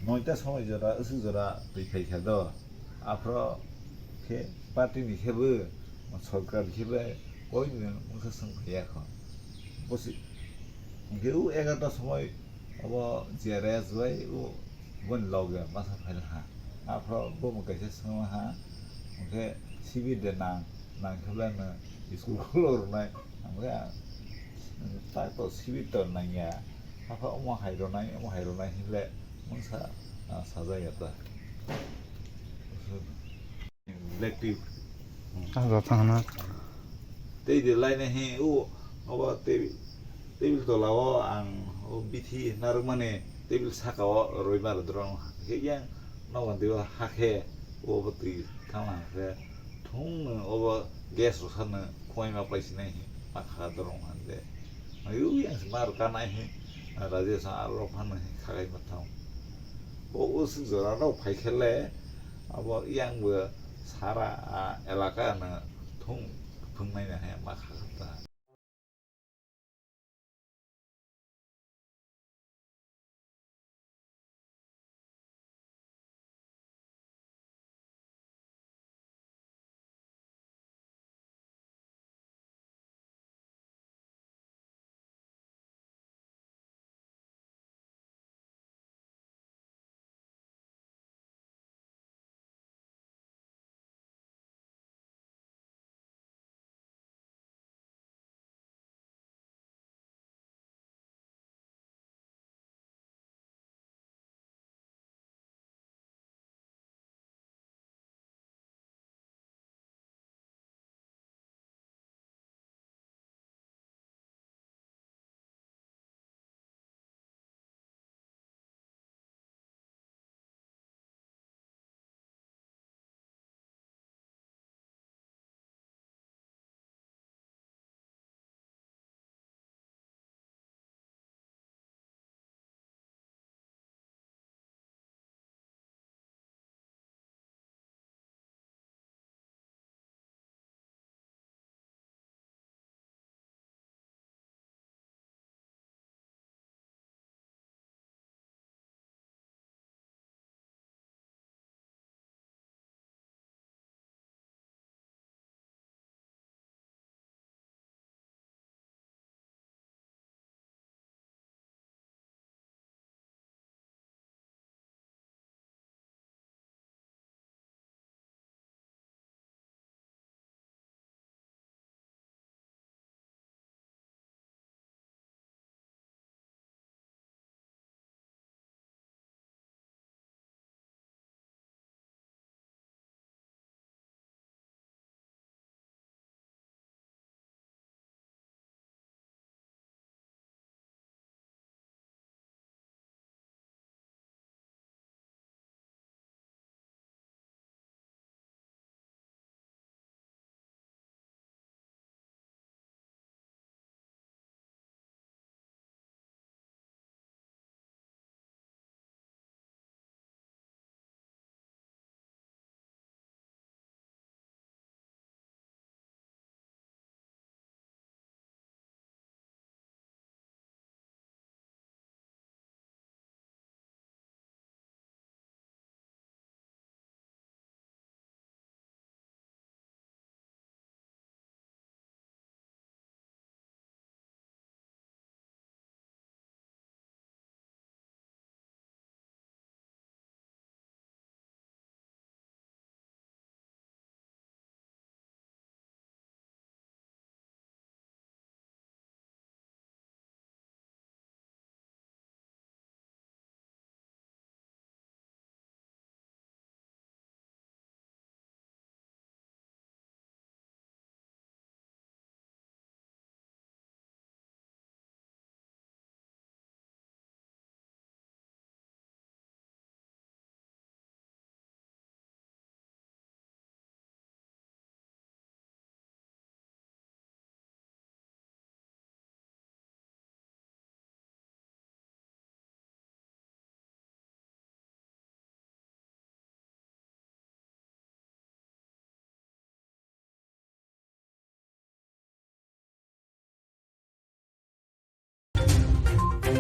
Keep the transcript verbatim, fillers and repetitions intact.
Noita somoi jora, aswk jora twi phai kha do. Aphro khe party ni khe bo, sorkar khe bo koi ni mungsa swng phai ya kho. Bosi, hwnkhe o egarota somoi obo G R S bai o boni loge masa phai ha. Aphro bo kaisa swng ha, hwnkhe sibir de nang, nang khe bo no school khulok rwnai. Hwnkhe tak to sibir to nang ya. Hakha omo hai rwnai, omo hai rwnai hinle mungsa, ah, sajak ya ta. Black tea. Ah, jotha hana. Tei de laina he o, obo tei, table tola o ang o bithi narwkmani table saka o rwi bar drong. Khe yang nogo tei o hakhe obo twi thangma khe thung no obo gas rwkha no khwai ma paisi nai he ma kha drong hande. Ayu yang se mar ka nai he raje sa aro phan he khagai ma thang. O usuk jora rok phai khe le abo yang bo sara a elaka no thung phung nai na he ma kha ta.